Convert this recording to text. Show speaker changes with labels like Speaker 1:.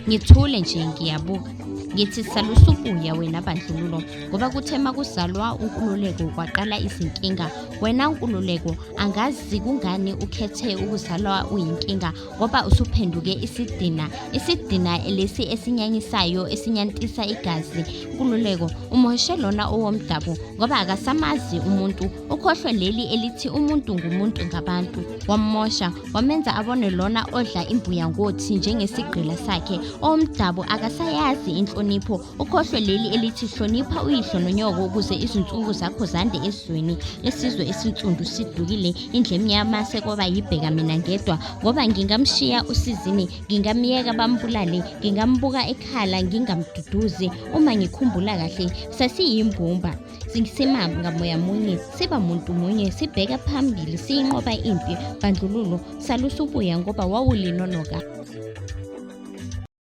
Speaker 1: Ngithule nje ngiyabuka. Ngithi salusubuya wena bandlululo ngoba kuthe makuzalwa uNkululeko kwaqala izinkinga. Wena Nkululeko angazi kungani ukhethe ukuzalwa uyinkinga ngoba usuphenduke isidina, isidina lesi esinyanyisayo esinyantisa igazi. Nkululeko umhoshe lona owomdabu ngoba akasamazi umuntu, ukhohlwe leli elithi umuntu ngumuntu ngabantu. Wammosha wamenza abone lona odla imbuya ngothi njengesigqila sakhe. Owomdabu akasayazi inhlonipho, ukhohlwe leli elithi hlonipha uyihlo nonyoko ukuze izinsuku zakho zande ezweni. Isizwe esinsundu sidukile, indlu emnyama sekwaba yibheka mina ngedwa ngoba ngingamshiya usizini, ngingamyeka bambulale, ngingambuka ekhala ngingamduduzi. Uma ngikhumbula kahle sasiyimbumba sima ngamoya munye, siba muntu munye, sibheka phambili, siyinqoba impi. Bandlululo salusubuya ngoba wawulinonoka.